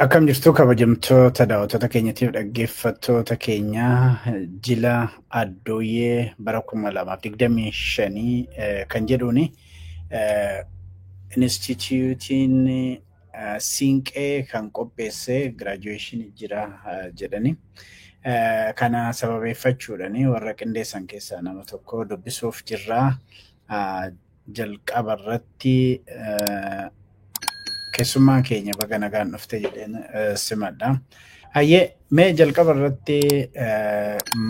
Akkam jirtu, kabajamtoota daawwattoota keenyatiif dhaggeeffattoota keenya? Jila Addooyyee bara 2025 kan jedhuuni Inistituutiin Siinqee kan qopheesse graduation jira jedhani. Kana sababeeffachuudhani warra qindeessan keessaa nama tokko dubbisuuf jirra. Jalqaba irratti keessummaa keenya baga nagaan dhufte jedheen simadha. Hayyee, mee jalqaba irratti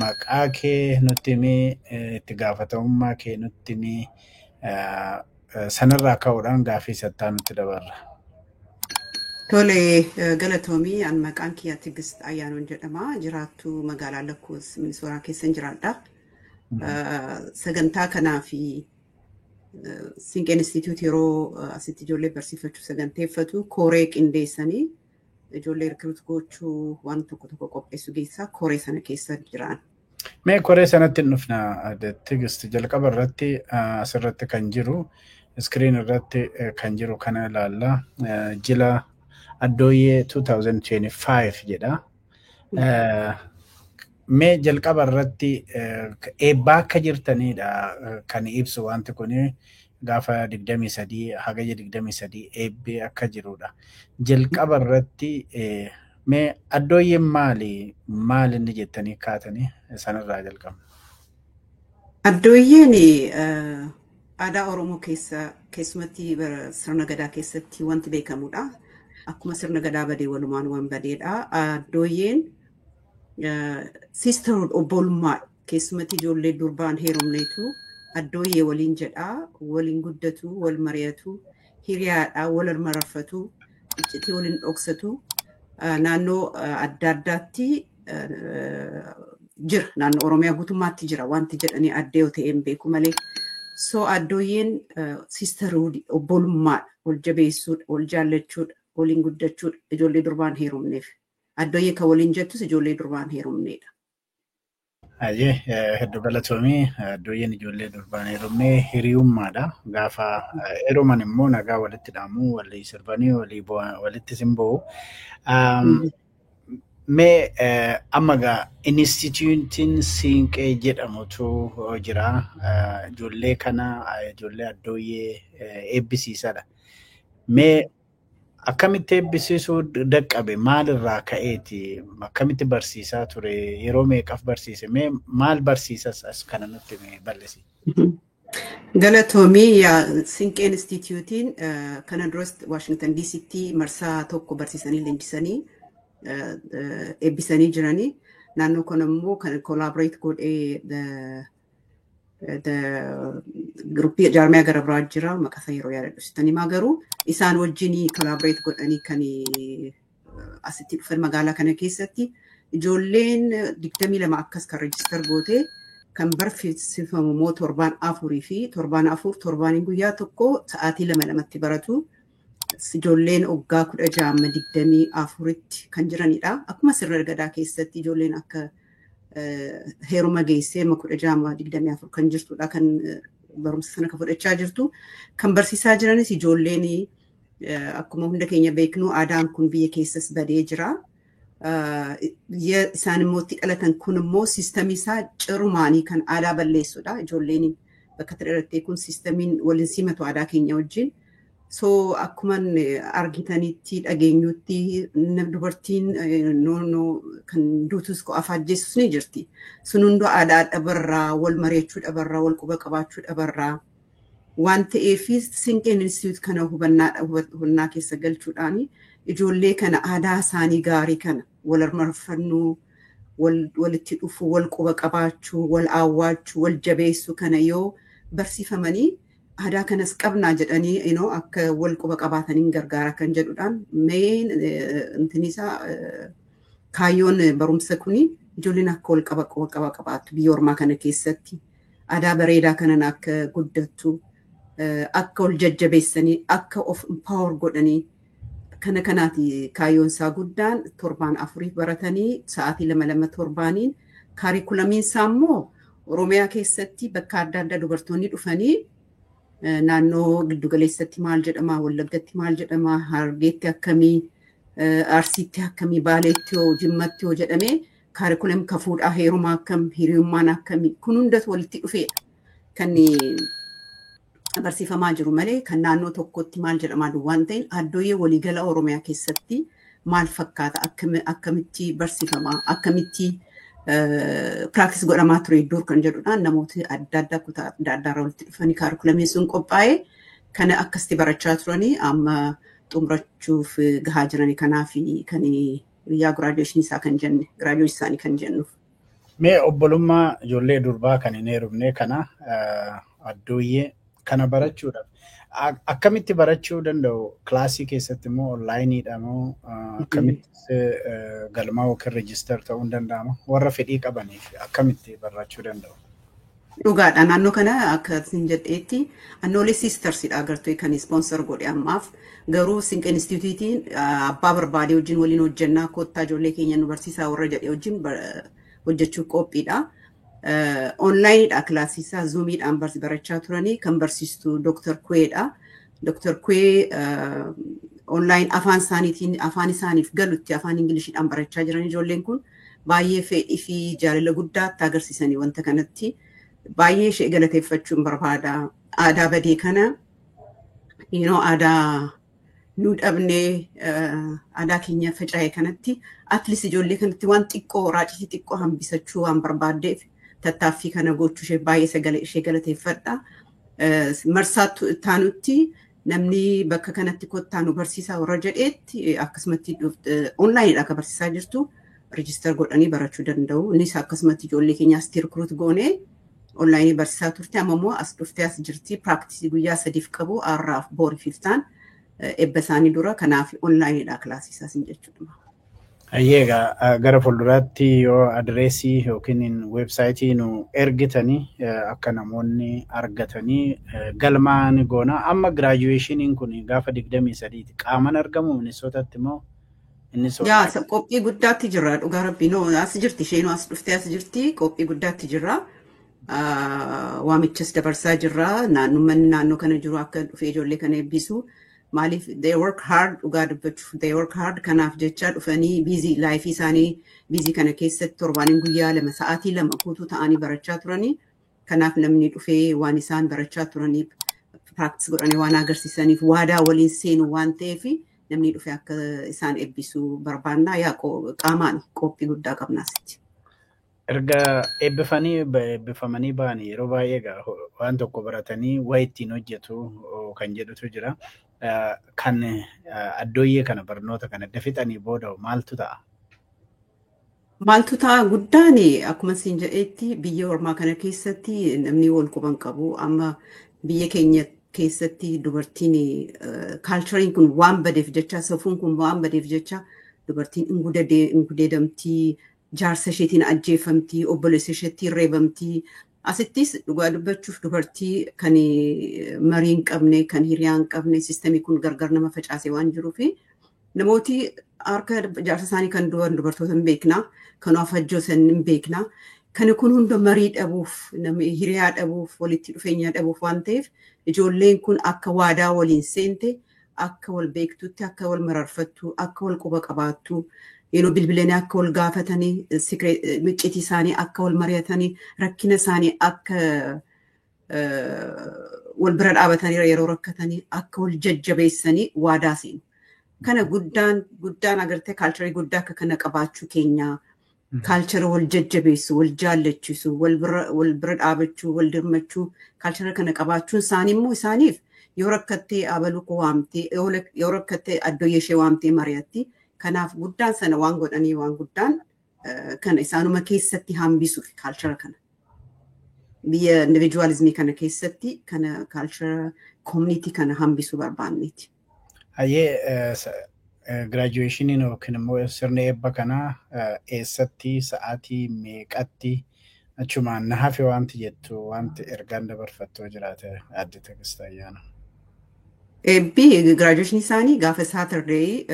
maqaa kee nutti himii, itti gaafatamummaa kee nutti himii, sanarraa ka'uudhaan gaaffii sattaa nutti dabarra. Tole, galatoomii. An maqaan kiyya Tigist Ayyaanoon jedhama. Jiraattuu magaalaa Lakkoos Minisooraa keessan jiraadha. Sagantaa kanaa fi Siinqee Institute yeroo asitti ijoollee barsiifachuu saganteeffatu koree qindeessanii ijoollee recruit gochuu, waan tokko tokko qopheessuu keessaa koree sana keessa jiran. Mee koree sanatti hin dhufna, Tigist. Jalqaba irratti asirratti kan jiru, screen irratti kan jiru kana ilaalla. Jila Addooyyee 2025 jedha. Mee jalqaba irratti eebbaa akka jirtanidha kan ibsu wanti kun, gaafa 23, hagayya 23 eebbi akka jirudha. Jalqaba irratti mee Addooyyeen maali, maal inni jettanii kaatanii sanarraa jalqabna. Addooyyeen aadaa Oromoo keessa, keessumatti sirna gadaa keessatti wanti beekamudha. Akkuma sirna gadaa badee walumaan waan badeedha. Addooyyeen sisterhood, obbolummaa, keessumatti ijoollee durbaan heerumneetu addooyyee waliin jedhaa, waliin guddatu, wal mari'atu, hiriyaadha, wal mararfatu, iccitii waliin dhoksatu. Naannoo adda addaatti jira. Naannoo Oromiyaa guutummaatti jira wanti jedhanii addee yoo ta'e hin beeku malee. So addooyyeen sisterhood, obbolummaadha, wal jabeessuudha, wal jaallachuudha, waliin guddachuudha ijoollee durbaan heerumneef. Addooyyee kan waliin jettus ijoollee durbaan heerumneedha. Ayyee, hedduu galatoomii. Addooyyeen ijoollee durbaan heerumnee hiriyummaadha. Gaafa heeruman immoo nagaa walitti dhaamu, walii sirbanii, walii walitti simba'u. Mee amma gaa Inistituutiin Siinqee jedhamutu jira. Ijoollee kana, ijoollee addooyyee eebbisiisadha. Mee akkamitti eebbisiisuu daqqabe? Maalirraa ka'eeti? Akkamitti barsiisaa ture? Yeroo meeqaf barsiise? Mee maal barsiisas as kana nutti bal'isi. Galatoomii. Siinqee Instituutiin kana duras Waashingtan DC'tti marsaa tokko barsiisanii, leenjisanii, eebbisanii jiranii. Naannoo kana immoo kan collaborate godhee groupii jaarmiyaa gara biraa jira, maqaa isaa yeroo yaadadhu sitan himaa, garuu isaan wajjin collaborate godhanii kan asitti dhufan. Magaalaa kana keessatti ijoolleen 22 akkas kan register gootee, kan barsiifamu immoo torbaan afurii fi torbaan afur, torbaaniin guyyaa tokko sa'aatii lama lamatti baratu. Ijoolleen waggaa 16 amma 24tti kan jiranidha. Akkuma sirna gadaa keessatti ijoolleen akka heeruma geessee amma 16 amma 24 kan jirtudha kan barumsa sana kan fudhachaa jirtu. Kan barsiisaa jiranis ijoolleen, akkuma hunda keenya beeknu, aadaan kun biyya keessas badee jira. Biyya isaan immoo itti dhalatan kun immoo systemii isaa cirumaanii kan aadaa balleessudha. Ijoolleen bakka itti dhalattee kun systemiin waliin simatu aadaa keenya wajjin. So akkuman argitanitti dhageenyutti dubartiin noonnoo kan duutus afaan ajjeesus ni jirti. Sun hunduu aadaa dhabarraa, wal mari'achuu dhabarraa, wal quba qabaachuu dhabarraa waan ta'eef, Siinqeen Institute kana hubannaa keessa galchuudhaan ijoollee kana aadaa isaanii gaarii kana, wal marfannuu, walitti dhufuu, wal quba qabaachuu, wal awwaachuu, wal jabeessuu kana yoo barsiifamanii, aadaa kanas qabnaa jedhanii akka wal quba qabaataniin gargaara kan jedhudhaan, main intinisaa kaayyoon barumsa kuni ijoolleen akka wal qaba qabaattu, biyya ormaa kana keessatti aadaa bareedaa kanan akka guddattu, akka wal jajjabeessanii, akka of empower godhanii kana kanaati kaayyoon isaa guddaan. Torbaan afuriif baratanii sa'aatii lama lama torbaaniin. Curriculumiin isaa immoo Oromiyaa keessatti bakka adda addaa dubartoonni dhufanii, naannoo giddugaleessatti maal jedhama, Wallaggatti maal jedhama, Harargeetti akkamii, Arsiitti akkamii, Baaleetti hoo, Jimmatti hoo jedhamee curriculum ka fuudhaa heerumaa akkam, hiriyummaan akkamii, kun hundatu walitti dhufeedha kan barsiifamaa jiru malee kan naannoo tokkotti maal jedhamaa duwwaan ta'in. Addooyyee waliigala Oromiyaa keessatti maal fakkaata, akkamitti barsiifamaa, akkamitti practice godhamaa ture dur kan jedhudhaan namoota adda addaa kutaa adda addaarraa walitti dhufanii curriculum sun qophaa'ee kana akkasitti barachaa turanii amma xumurachuuf gahaa jiranii. Kanaaf kan guyyaa graduation isaa kan jenne, graduation isaanii kan jennuuf. Mee obbolummaa ijoollee durbaa kan hin heerumne kana, addooyyee kana barachuudhaaf akkamitti barachuu danda'u? Kilaasii keessatti immoo onlineiidha moo akkamitti galmaa yookiin register ta'uu hin danda'ama? Warra fedhii qabaniif akkamitti barachuu danda'u? Dhugaadha. Naannoo kana akka isin jedheetti Annoolee Sistersidha agartee kan sponsor godhe ammaaf. Garuu Sinqee Instituutiin abbaa barbaadee wajjin waliin hojjennaa, kottaa ijoollee keenya nu barsiisaa warra jedhee wajjin hojjechuuf qophiidha. Onlineiidha kilaasii isaa, Zoomiidhaan barachaa turanii. Kan barsiistu Dr. Kuweedha. Dr. Kuwee online afaan isaaniitiin, afaan isaaniif galutti, afaan Ingiliishiidhaan barachaa jiran. Ijoolleen kun baay'ee fedhii fi jaalala guddaa itti agarsiisanii wanta kanatti baay'ee ishee galateeffachuun barbaada. Aadaa badee kana, aadaa nu dhabnee, aadaa keenya faca'e kanatti at least ijoollee kanatti waan xiqqoo, raacitii xiqqoo hambisachuu waan barbaaddeef tattaaffii kana gochuu ishee baay'ee ishee galateeffadha. Marsaa taanutti namni bakka kanatti kottaa nu barsiisaa warra jedheetti akkasumatti onlineiidha akka barsiisaa jirtu, register godhanii barachuu danda'u. Innis akkasumatti ijoollee keenya asitti recruit goonee online barsiisaa turte. Amma immoo as dhuftee as jirti. Practice guyyaa 3f qabu, har'aaf, boori, fiftaan eebba isaanii dura. Kanaaf onlineiidha kilaasii isaas jechuudha. Egaa gara fuulduraatti yoo adireesii yookiin website nu ergitanii akka namoonni argatanii galmaa ni goona. Amma graduationiin kun gaafa 23ti. Qaaman argamu Minnesotaatti immoo innis? Yaa, qophii guddaatti jira, dhugaa rabbii. No, as jirti isheenuu, as dhuftee as jirti. Qophii guddaatti jira. Waamichas dabarsaa jirra. Naannummaan naannoo kana jiru akka dhufee ijoollee kana eebbisu. Maaliif, they work hard, dhugaa dubbachuuf they work hard. Kanaaf jecha dhufanii busy life isaanii busy kana keessatti torbaaniin guyyaa 2 sa'aatii 2 guutuu ta'anii barachaa turanii. Kanaaf namni dhufee waan isaan barachaa turaniif practice godhanii waan agarsiisaniif, waadaa waliin seenu waan ta'eef, namni dhufee akka isaan eebbisuu barbaannaa. Yaa, qaamaan qophii guddaa qabna asitti. Erga eebbifanii eebbifamanii ba'anii yeroo baay'ee egaa waan tokko baratanii waa ittiin hojjetu kan jedhutu jira. Kan addooyyee kana barnoota kana edda fixanii booda maaltu ta'a? Maaltu ta'a guddaan, akkuma isin jedhetti, biyya ormaa kana keessatti namni wal quban qabu. Amma biyya keenya keessatti dubartiin, cultureiin kun waan badeef jecha, safuun kun waan badeef jecha, dubartiin hin gudeedamtii, jaarsa isheetiin ajjeefamtii, obboleessa isheetiin reebamtii. Asittis dhugaa dubbachuuf dubartii kan marii hin qabne, kan hiriyaa hin qabne, system kun gargar nama facaase waan jiruufi namooti harka jaarsa isaanii kan du'an dubartoota hin beekna, kan of ajjeesan hin beekna. Kan kun hunda marii dhabuuf, hiriyaa dhabuuf, walitti dhufeenya dhabuuf waan ta'eef, ijoolleen kun akka waadaa waliin seente, akka wal beektutti, akka wal mararfattu, akka wal quba qabaattu, yeroo bilbilanii akka wal gaafatanii, miccitii isaanii akka wal mari'atanii, rakkina isaanii akka wal bira dhaabatanii, yeroo rakkatanii akka wal jajjabeessanii waadaa seenu. Kana guddaan guddaan agartee culture guddaa akka kana qabaachuu keenya, culture wal jajjabeessu, wal jaallachiisu, wal bira dhaabachuu, wal dirmachuu, culture kana qabaachuun isaanii immoo isaaniif yoo rakkattee abaluu koo waamtee, yoo rakkattee addooyyee ishee waamtee mari'atti. Kanaaf guddaan sana waan godhanii, waan guddaan kana isaanuma keessatti hambisuuf culture kana. Biyya individualism kana keessatti kana culture community kana hambisuu barbaanneeti. Hayyee, graduationiin yookiin immoo sirni eebba kanaa eessatti, sa'aatii meeqatti? Achumaan na hafe wanti jettu, wanti ergaan dabarfattoo jiraate, Aadde Tigist Ayyaana. Eebbi graduation isaanii gaafa Saturday,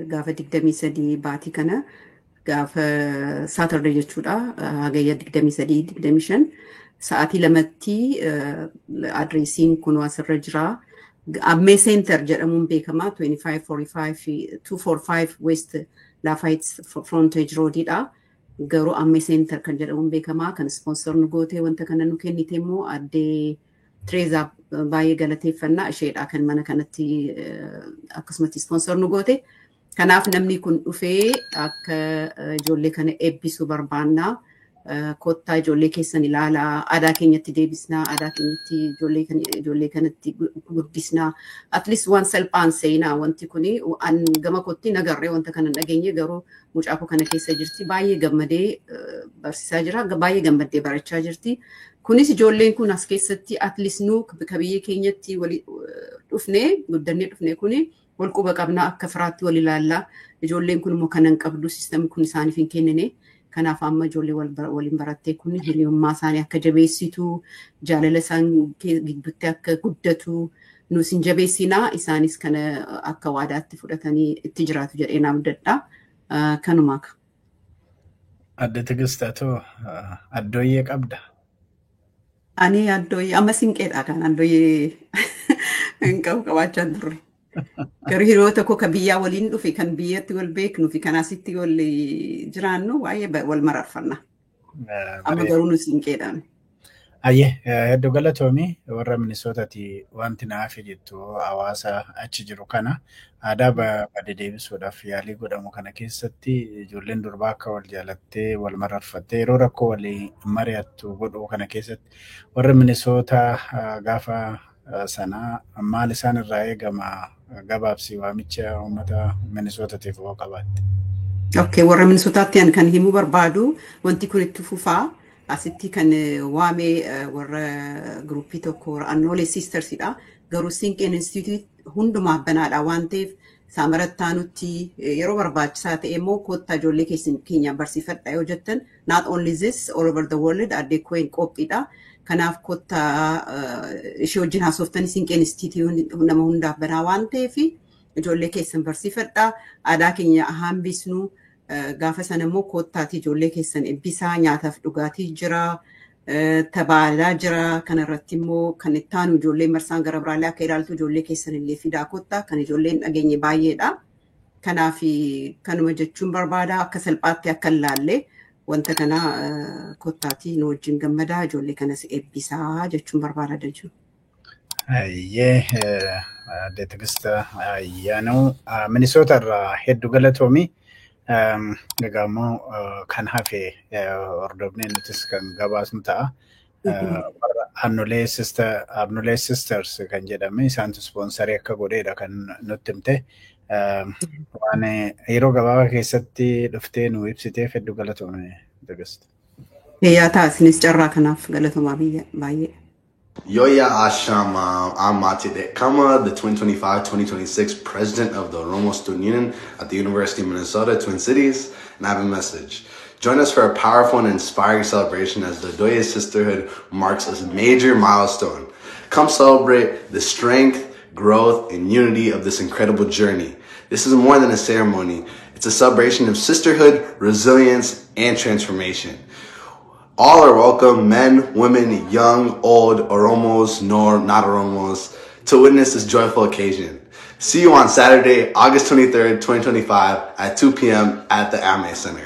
gaafa 23 baatii kana, gaafa Saturday jechuudha, hagayya 23, 25 sa'aatii 2tti. Adreesiin kun asirra jira. Ammee Center jedhamuun beekama, 2545 245 West Lafayette Frontage Roadidha. Garuu Ammee Center kan jedhamuun beekama. Kan sponsor nu gootee wanta kana nu kennite immoo addee Tireezaa baay'ee galateeffannaa, isheedha kan mana kanatti akkasumatti sponsor nu goote. Kanaaf namni kun dhufee akka ijoollee kana eebbisuu barbaannaa. Kottaa, ijoollee keessan ilaalaa, aadaa keenyatti deebisnaa, aadaa keenyatti ijoollee kanatti guddisnaa. At least waan salphaan seenaa wanti kuni an gama kootti nagarree wanta kana dhageenye, garuu mucaa koo kana keessa jirti, baay'ee gammadee barsiisaa jira, baay'ee gammaddee barachaa jirti. Kunis ijoolleen kun as keessatti at least nu ka biyya keenyatti dhufnee guddannee dhufnee kuni wal quba qabnaa, akka firaatti wal ilaallaa. Ijoolleen kun immoo kanan qabdu, systemni kun isaaniif hin kennine. Kanaaf amma ijoollee waliin barattee kun hiriyummaa isaanii akka jabeessitu, jaalala isaan gidduutti akka guddatu nus hin jabeessinaa, isaanis kana akka waadaatti fudhatanii itti jiraatu jedhee naaf abdadha. Kanumaa. Adde Tigist, addooyyee qabda? Ani addooyyee amma sinqeedha, kan addooyyee hin qabu, qabaachaa turre. Garuu hiriyoota koo kan biyyaa waliin dhufe, kan biyyatti wal beeknu fi kan asitti wal jiraannu baay'ee wal mararfanna. Amma garuu nu sinqeedhaan. Ayyee, hedduu galatoomii. Warra Minisootaati wanti naaf jettu, hawaasa achi jiru kana aadaa bade deebisuudhaaf yaalii godhamu kana keessatti ijoolleen durbaa akka wal jaalattee wal mararfattee yeroo rakkoo walii mari'attu godhuu kana keessatti warra Minisootaa gaafa sanaa maal isaan irraa eegama? Gabaabsi waamicha uummata Minisootaatiif hoo qabaatte. Okay, warra Minisootaatti an kan himuu barbaadu, wanti kun itti fufaa. Asitti kan waamee warra groupii tokko, warra Annoolee Sistersidha. Garuu Siinqeen Institute hundumaaf banaadha waan ta'eef, saamarattaanutti yeroo barbaachisaa ta'e immoo kottaa ijoollee keenya barsiifadha yoo jettan, not only this, all over the world addee Koen qophiidha. Kanaaf kottaa, ishee wajjin haasoftanii. Siinqeen Institute nama hundaaf banaa waan ta'eef, ijoollee keessan barsiifadha. Aadaa keenya hambisnu. Gaafa sana immoo kottaati ijoollee keessan eebbisaa, nyaataaf dhugaatii jira, tabaalaa jira. Kanarratti immoo kan itti aanu ijoollee marsaan gara biraallee akka ilaaltu ijoollee keessan illee fidaa kottaa, kan ijoolleen dhageenye baay'eedha. Kanaaf kanuma jechuun barbaada, akka salphaatti akka hin laalle wanta kana, kottaatii nu wajjin gammadaa, ijoollee kanas eebbisaa jechuun barbaada jechuudha. Ayyee, Aadde Tigist Ayyaanuu Minisoota irraa hedduu galatoomi. Egaa immoo kan hafe hordofnee nutis kan gabaasnu ta'a. Warra Annolee Sisters kan jedhame isaantu sponsorii akka godheedha kan nutti himte. Waan yeroo gabaabaa keessatti dhuftee nu ibsiteef hedduu galatoome, Tigist. Yaa ta'a, isinis carraa kanaaf galatoomaa baay'ee. Yoya Ashama, I'm Mate Kama, the 2025-2026 president of the Oromo Student Union at the University of Minnesota, Twin Cities, and I have a message. Join us for a powerful and inspiring celebration as the Adoye Sisterhood marks a major milestone. Come celebrate the strength, growth, and unity of this incredible journey. This is more than a ceremony. It's a celebration of sisterhood, resilience, and transformation. All are welcome, men, women, young, old, Oromos, nor not Oromos, to witness this joyful occasion. See you on Saturday, August 23rd, 2025 at 2 p.m. at the Ame Center.